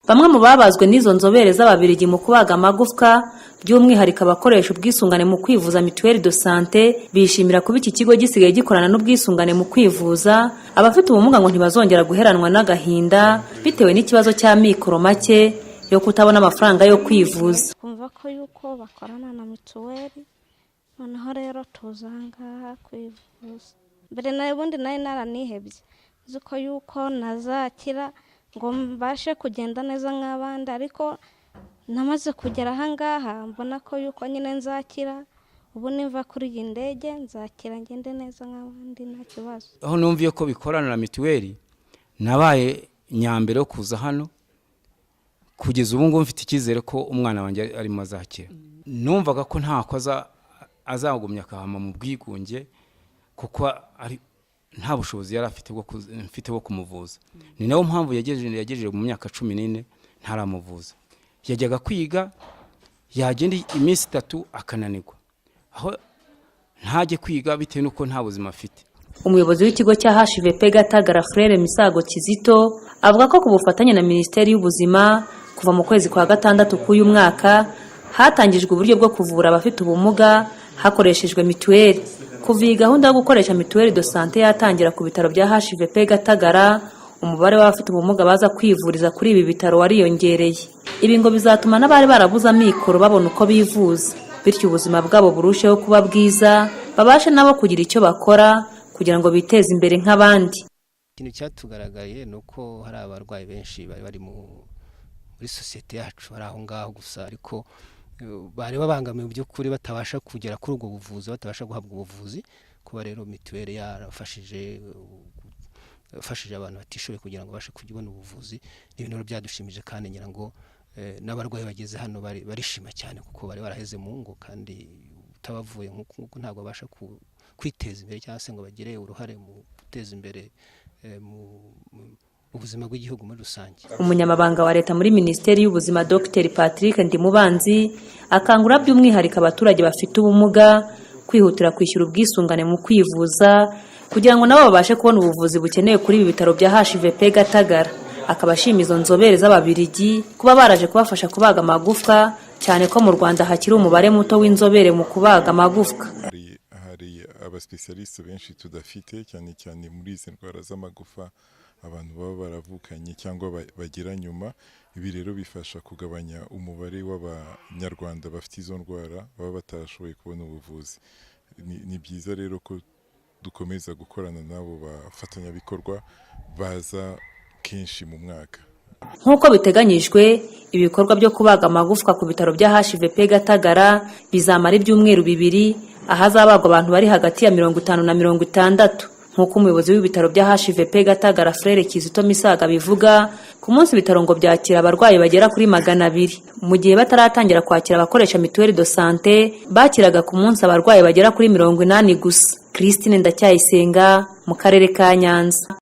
Bamwe mu babazwe n'izo nzobere z'Ababirigi mu kubaga amagufwa, by'umwihariko abakoresha ubwisungane mu kwivuza, mutuelle de santé, bishimira kuba iki kigo gisigaye gikorana n'ubwisungane mu kwivuza. Abafite ubumuga ngo ntibazongera guheranwa n'agahinda bitewe n'ikibazo cy'amikoro make yo kutabona amafaranga yo kwivuza. Twumva ko yuko bakorana na mituweli, noneho rero tuza aha ngaha kwivuza. Mbere nawe ubundi nari naranihebye, nzi ko yuko nazakira ngo mbashe kugenda neza nk'abandi, ariko namaze kugera aha ngaha mbona ko yuko nyine nzakira. Ubu nimva kuri iyi ndege nzakira, ngende neza nk'abandi, nta kibazo. Aho numviye ko bikorana na mituweli, nabaye nyambere yo kuza hano. Kugeza ubu ngubu mfite icyizere ko umwana wanjye arimo azakira. Numvaga ko ntako azagumya akahama mu bwigunge, kuko ari nta bushobozi yari afite mfite bwo kumuvuza. Ni nayo mpamvu yagejeje mu myaka 14 ntaramuvuza. Yajyaga kwiga, yagenda iminsi 3 akananirwa, aho ntajye kwiga bitewe n'uko nta buzima afite. Umuyobozi w'ikigo cya HVP Gatagara, Frere Misago Kizito, avuga ko ku bufatanye na Minisiteri y'Ubuzima, kuva mu kwezi kwa gatandatu k'uyu mwaka hatangijwe uburyo bwo kuvura abafite ubumuga hakoreshejwe mituweli. Kuva iyi gahunda yo gukoresha mutuelle de santé yatangira ku bitaro bya HVP Gatagara, umubare w'abafite ubumuga baza kwivuriza kuri ibi bitaro wariyongereye. Ibi ngo bizatuma n'abari barabuze amikoro babona uko bivuza, bityo ubuzima bwabo burusheho kuba bwiza, babashe nabo kugira icyo bakora kugira ngo biteze imbere nk'abandi. Ikintu cyatugaragaye ni uko hari abarwayi benshi bari bari muri sosiyete yacu, bari aho ngaho gusa, ariko bari babangamiwe by'ukuri, batabasha kugera kuri ubwo buvuzi, batabasha guhabwa ubuvuzi. Kuba rero mituweli yarafashije afashije abantu batishoboye kugira ngo babashe kubona ubuvuzi, ni ibintu rero byadushimije, kandi ngira ngo n'abarwayi bageze hano barishima cyane, kuko bari baraheze mu ngo, kandi utabavuye nk'uku nguku ntabwo babasha kwiteza imbere cyangwa se ngo bagire uruhare mu guteza imbere mu buzima bw'igihugu muri rusange. Umunyamabanga wa Leta muri Minisiteri y'Ubuzima, Dr Patrick Ndimubanzi, akangurira by'umwihariko abaturage bafite ubumuga kwihutira kwishyura ubwisungane mu kwivuza kugira ngo nabo babashe kubona ubuvuzi bukenewe kuri ibi bitaro bya HVP Gatagara. Akaba ashima izo nzobere z'Ababirigi kuba baraje kubafasha kubaga amagufwa, cyane ko mu Rwanda hakiri umubare muto w'inzobere mu kubaga amagufwa. Hari abasipesialisite benshi tudafite, cyane cyane muri izi ndwara z'amagufa abantu baba baravukanye cyangwa bagira nyuma. Ibi rero bifasha kugabanya umubare w'Abanyarwanda bafite izo ndwara baba batarashoboye kubona ubuvuzi. Ni byiza rero ko dukomeza gukorana n'abo bafatanyabikorwa baza kenshi mu mwaka. Nk'uko biteganyijwe, ibikorwa byo kubaga amagufwa ku bitaro bya HVP Gatagara bizamara ibyumweru 2, ahazabagwa abantu bari hagati ya 50 na 60. Nk'uko umuyobozi w'ibitaro bya HVP Gatagara, Frere Kizito Misaga, bivuga, ku munsi ibitaro ngo byakira abarwayi bagera kuri 200, mu gihe bataratangira kwakira abakoresha mutuelle de santé bakiraga ku munsi abarwayi bagera kuri 80 gusa. Christine Ndacyayisenga, mu karere ka Nyanza.